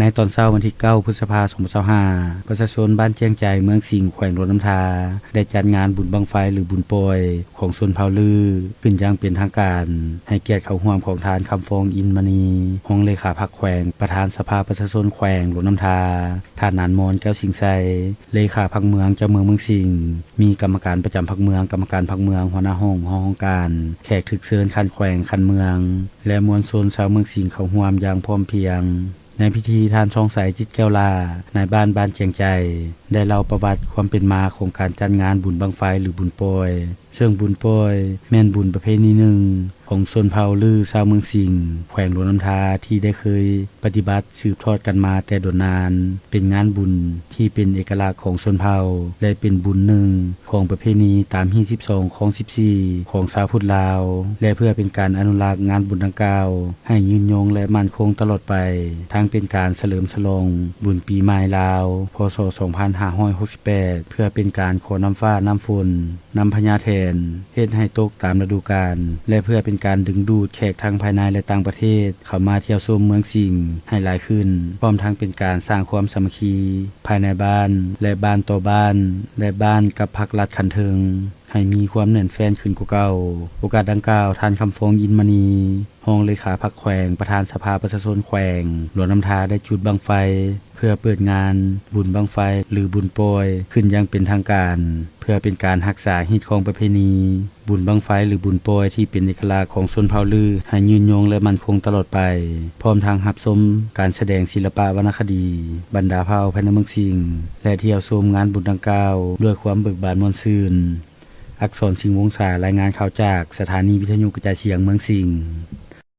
ໃນຕອນເຊົ້າວັນທີເກົ້າ ພຶດສະພາ ສອງພັນຊາວຫ້າ ປະຊາຊົນບ້ານແຈ້ງໃຈ ເມືອງສິງ ແຂວງຫຼວງນ້ຳທາ ໄດ້ຈັດງານບຸນບັ້ງໄຟ ຫຼື ບຸນປ່ອຍ ຂອງຊົນເຜົ່າລື້ ຂຶ້ນຢ່າງເປັນທາງການ, ໃຫ້ກຽດເຂົ້າຮ່ວມຂອງທ່ານ ຄຳຟອງ ອິນມະນີ ຮອງເລຂາພັກແຂວງ, ປະທານສະພາປະຊາຊົນແຂວງຫຼວງນ້ຳທາ, ທ່ານ ນານມອນ ແກ້ວສິງໄຊ ເລຂາພັກເມືອງ ເຈົ້າເມືອງເມືອງສິງ, ມີກຳມະການປະຈຳພັກເມືອງ, ກຳມະການພັກເມືອງ, ຫົວໜ້າຫ້ອງ, ຮອງການ, ແຂກຖືກເຊີນຂັ້ນແຂວງ, ຂັ້ນເມືອງ ແລະ ມວນຊົນຊາວເມືອງສິງເຂົ້າຮ່ວມຢ່າງພ້ອມພຽງ. ໃນພິທີ ທ່ານ ຊອງໄຊ ຈິດແກ້ວຫຼ້າ ນາຍບ້ານບ້ານແຈງໃຈ ໄດ້ເລົ່າປະຫວັດຄວາມເປັນມາຂອງການຈັດງານບຸນບັ້ງໄຟ ຫຼື ບຸນປ່ອຍ, ເຊິ່ງບຸນປ່ອຍແມ່ນບຸນປະເພນີໜຶ່ງຂອງຊົນເຜົ່າລື້ຊາວເມືອງສິງ ແຂວງຫຼວງນ້ຳທາ ທີ່ໄດ້ເຄີຍປະຕິບັດ ສືບທອດກັນມາແຕ່ດົນນານ, ເປັນງານບຸນທີ່ເປັນເອກະລັກຂອງຊົນເຜົ່າ ແລະ ເປັນບຸນໜຶ່ງຂອງປະເພນີຕາມຮີດສິບສອງ ຄອງສິບສີ່ ຂອງຊາວພຸດລາວ ແລະ ເພື່ອເປັນການອະນຸລັກງານບຸນດັ່ງກ່າວໃຫ້ຍືນຍົງ ແລະ ໝັ້ນຄົງຕະຫຼອດໄປ, ທັງເປັນການສະເຫຼີມສະຫຼອງບຸນປີໃໝ່ລາວ ພ.ສ. ສອງພັນຫ້າຮ້ອຍຫົກສິບແປດ ເພື່ອເປັນການຂໍນ້ຳຟ້ານ້ຳຝົນ, ນ້ຳພະຍາແຖນ ເຮັດໃຫ້ຕົກຕາມລະດູການ ແລະ ເພື່ອເປັນການດຶງດູດແຂກທັງພາຍໃນ ແລະ ຕ່າງປະເທດ ເຂົ້າມາທ່ຽວຊົມເມືອງສິງໃຫ້ຫຼາຍຂຶ້ນ, ພ້ອມທັງເປັນການສ້າງຄວາມສາມັກຄີພາຍໃນບ້ານ ແລະ ບ້ານຕໍ່ບ້ານ ແລະ ບ້ານກັບພາກລັດຂັ້ນເທິງ ໃຫ້ມີຄວາມແໜ້ນແຟ້ນຂຶ້ນກວ່າເກົ່າ. ໂອກາດດັ່ງກ່າວ, ທ່ານ ຄຳຟອງ ອິນມະນີ ຮອງເລຂາພັກແຂວງ, ປະທານສະພາປະຊາຊົນແຂວງຫຼວງນ້ຳທາ ໄດ້ຈຸດບັ້ງໄຟ ເພື່ອເປີດງານບຸນບັ້ງໄຟ ຫຼື ບຸນປ່ອຍ ຂຶ້ນຢ່າງເປັນທາງການ, ເພື່ອເປັນການຮັກສາຮີດຄອງປະເພນີບຸນບັ້ງໄຟ ຫຼື ບຸນປ່ອຍ ທີ່ເປັນເອກະລັກຂອງຊົນເຜົ່າລື້ ໃຫ້ຍືນຍົງ ແລະ ໝັ້ນຄົງຕະຫຼອດໄປ, ພ້ອມທັງຮັບຊົມການສະແດງສິລະປະວັນນະຄະດີບັນດາເຜົ່າພາຍໃນເມືອງສິງ ແລະ ທ່ຽວຊົມງານບຸນດັ່ງກ່າວດ້ວຍຄວາມເບີກບານມ່ວນຊື່ນ. ອັກສອນ ສິງວົງສາ ລາຍງານຂ່າວຈາກສະຖານີວິທະຍຸກະຈາຍສຽງເມືອງສິງ.